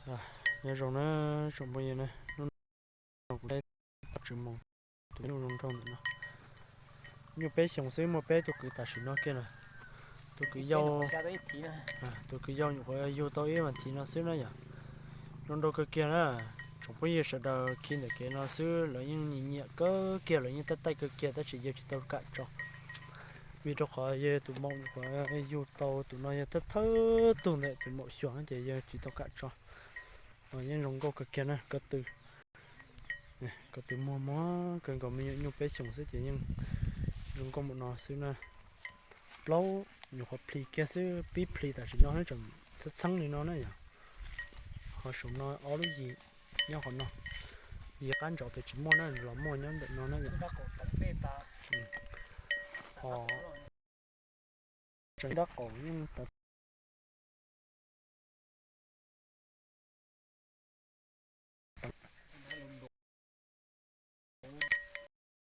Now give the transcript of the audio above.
Nyob zoo na tsoom phooj ywg na, hnub no kuv tau tsis mus tus nyuj zoo nraug ntawm no. Nyuj peb xyoos xwb muaj peb tug kwv tam sim no kiag na. Tus kwv yau, tus kwv yau nyuam qhuav yug tau ib vas thiv no xwb na yom. Zoo nraug kawg kiag na. Tsoom phooj ywg sawv daws khi ntawm kev no xwb lawv yeej nyiam nyiam kawg kiag, lawv yeej taij taij kawg kiag tab sis yawg tsis tau kam tso. Vim rau qhov yawg tus maum nyuam qhuav yug tau tus no yog thawj thawj tug ntawm tus maum xyuas ces yawg tsis tau kam tso. Yeej zoo nkauj kawg kiag na, ko tw, ko tw muag muag kawg nkaus, me nyuam nyuj peb xyoos xwb ces yeej zoo nkauj npaum no xwb na. Plaub nyuam qhuav plhis kiag xwb, pib plhis tam sim no tseem txheeb txheeb li no na yom. Ho saum no ob lub yim nyob qhov no, yim qab ntsov tes tsis muaj na, los muaj nyob ntawm no na yom. Ho tseem dab qaum yeej tawv